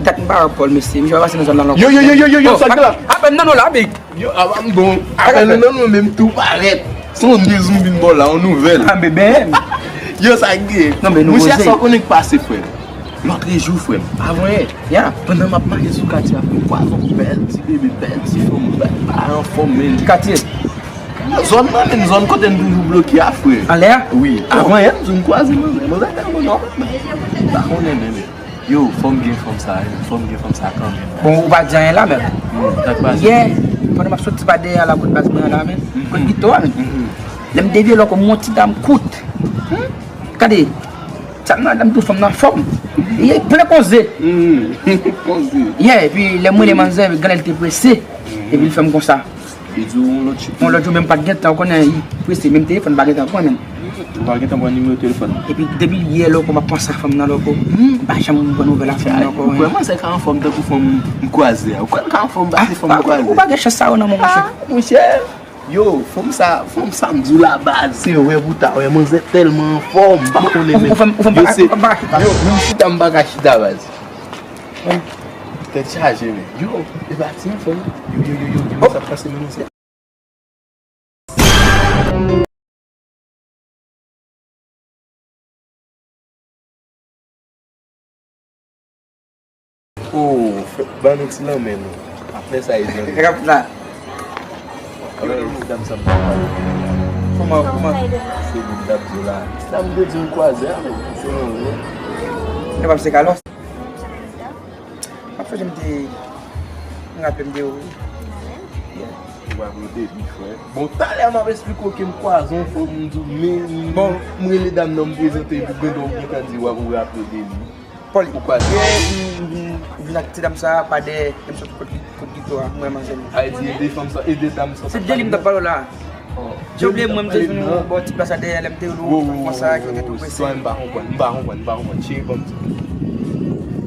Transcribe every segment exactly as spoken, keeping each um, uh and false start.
Dat m pa wè Paul, mesye. Misye pa pase nan zòn nan ankò. Yo, yo, yo, yo, yo, yo, sa k la? Apèn nan nou la, big. Yo, a pa m bon. Apèn nan nou menm tou parèt. Se yon de zonbi m bò la, yon nouvèl. A, bebe. Yo, sa k gen? Non, men nou poze. Monchè, sa w konnen k pase, frè m. Lòtrejou, frè m. Avan yè. Ya. Pandan m ap mache sou katye a, frè m, m kwaze yon bèl ti bebe, bèl ti fanm, bèl bagay anfòm, men. Katye? Zòn nan, men, zòn kote n toujou bloke a, frè. Anlè a? Wi. Avan yè, m di m kwaze manzè. Manzè tèlman nòmal, men. M pa konnen, men, men. Yo, fò m gen fanm sa, wi. Fò m gen fanm sa kanmenm. Bon, ou pa di anyen la, men. Hmm, sa k pase? Yè, pandan m ap soti pa dèyè a la, kot baz mwen an la, men. Kot Gito a, men. Lè m devye lòk, m wè yon ti dam kout. Gade, sa m nan, dam tou fanm nan anfòm. Li plen koze. Koze. Yè, epi lè m rele manzè, gade l te prese. Epi l fè m konsa. Li di w yon lòt chip. Yon lòt jou menm pa t gentan, ou konnen, li prese, menm telefòn pa gentan pran menm. Ou pa gentan pran nimewo telefòn. Epi depi yè lòk m ap panse a fanm nan lòk. M pa janm pran nouvèl a fanm nan ankò. Ou kwè manzè ka anfòm tankou fanm m kwaze a? Ou kwè l ka anfòm pase fanm m kwaze? Ou pa gen chans sa yo nan men w, monchè. Ah, monchè. Yo, fanm sa, fanm sa m di w la baz, se wè pou ta wè, manzè tèlman anfòm, m pa konnen menm. Ou fè m, ou fè m pa ka, yo, se, pa ka chita. Yo, menm chita m pa ka chita baz. Tèt chaje, men. Yo, e pa ti anfòm. Yo, yo, yo, yo, yo, sa k pase menm, se. Oh, fè, ban nou ti lanmen nou. Apre sa, e jan. Rap la. Alò, ti dam sa m pa pale. Kòman, kòman? Se bout dam zo la. Ti dam de di m kwaze a, men. Se yon, wi. E pa m se Carlos. M ap sonje m te, m raple m de ou, wi. Ou pa raple de li, frè. Bon, talè m ap esplike w ke m kwaze yon fanm, m di w, men, bon, m rele dam nan, m prezante li, gen dwa w gentan di w ap raple de li. Paul, ou kwaze. Yè, m, m, m vin ak ti dam sa a, pa dèyè, lè m sot kot, kot Gito a, m wè manzè m. Ay di, e de fanm sa, e de dam sa. Se de li m t ap pale w la. Oh. Jan w bliye mwen, m te jwenn ou bò ti plas la dèyè, lè m te rele w, fanm sa ki te tou prese. Sitwayen, m pa konprann, m pa konprann, m pa konprann. Cheri, ban m di w.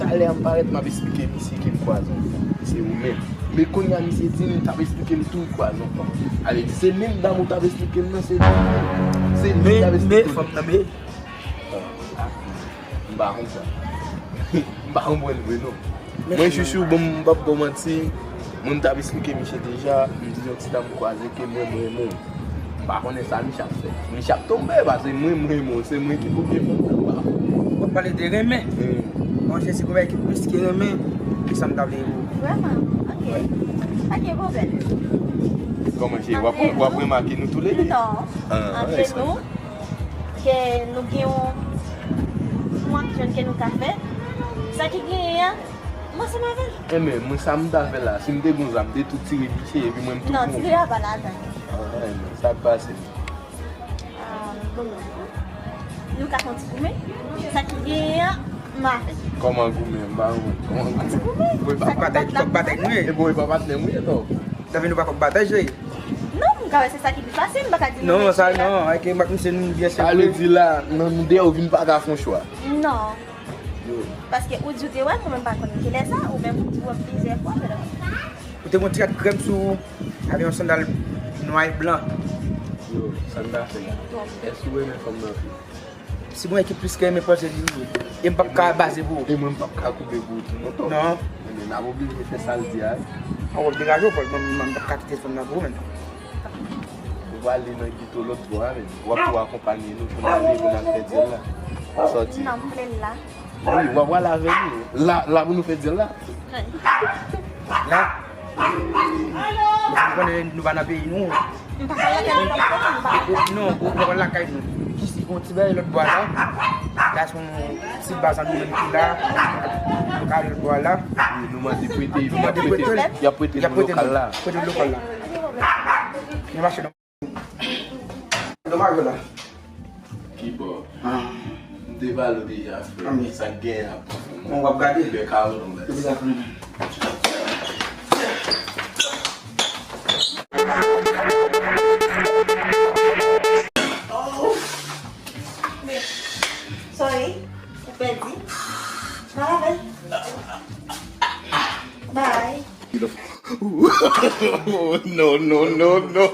Talè a m parèt, m ap esplike misye ke m kwaze yon fanm. Se ou menm. Men kounye a, misye di m, t ap esplike m tou, l kwaze yon fanm. Ale di, se menm dam ou t ap esplike m nan, se li menm. Se li ki t ap esplike m. Men, men, fanm nan, men. Ah, ah. M pa konprann. M pa konprann vre, non. Mwen, chouchou, bon, m p ap ba w manti. Moun t ap esplike Miche deja, m di yon ti dam m kwaze ke mwen, m renmen w. M pa konnen sa Miche ap fè. Miche ap tonbe, paske mwen, m renmen w, se mwen ki pou gen fanm nan, m pa konprann. W ap pale de renmen? Wi. Bon, Jezi, gon bagay ki plis ke renmen, ki sa m ta vle di w. Vrèman? Ok. Pa gen pwoblèm. Kòman, Jezi, w ap, w ap remake nou toulede? Non. Ah, antre nou. Ke nou gen yon, yon aksyon ke nou ka fè. Sa ki genyen an, m ansanm avè l. Enben, mwen sa m ta fè la, si m te gon zam, m te tou tire Miche, epi mwen m tou... Non, tire a pa ladan. Ah, enben, sa k pase? Ah, bon, nou ka fè yon ti goumen. Sa ki genyen an, m avè l. Kòman goumen? M pa konprann. Kòman goumen? Yon ti goumen. Bon, e pa patnè m ye, non. Sa k ap bat la? Sa vle di nou pa kòk batay, cheri? Non, m ka wè se sa ki pi fasil, m pa ka di non, sa non, ak misye nou byen sevre. Sa vle di la, nan nou de, ou vin pa ka fè yon chwa? Non. Yo. Paske ou di w te wè l, mwen menm m pa konn kilè sa, ou menm ou di w wè m plizyè fwa, men. Ou te gon ti rad krèm sou ou, avè yon sandal nwa e blan. Yo, sa n ta fè? Bon. Èske ou renmen fanm nan anpil? Si gon ekip plis ke men panse li wi. E m p ap ka baze pou ou. E mwen m p ap ka koupe pou ou tou non, Tom. Non. Enben, n ap oblije fè sa l di a wi. An w ap degaje w, Paul, mwen, mwen m p ap ka kite fanm nan pou ou menm. Ou prale nan Gito lòt bò a menm. W ap tou akonpanye nou pou n ale, pou n al fè dyèl la. Sòti. Non, m vle l la. Wi, w ap prale avè nou. La, la pou nou fè dyèl la. Wi. La. Ou konnen nou pa nan peyi nou. M pa pral lakay nou, m pa pral lakay nou. Non, ou pa pral lakay nou. Kisi, gon ti bagay lòt bò a la. La se yon ti baz an nou menm ki la. Kay lòt bò a la. Wi, nou mande prete, nou mande prete. Y ap prete nou lokal la. Prete lokal la. Nou mache nan Domaj la. Ki bò? Ah. M te pale w deja, frè. Ah, men. Sa k genyen ap pran fanm nan. Bon, w ap gade. Bèk a w non, bèk. Epi la, frè. Sorry, ou pèdi. Bye. Bye. No, no, no, no.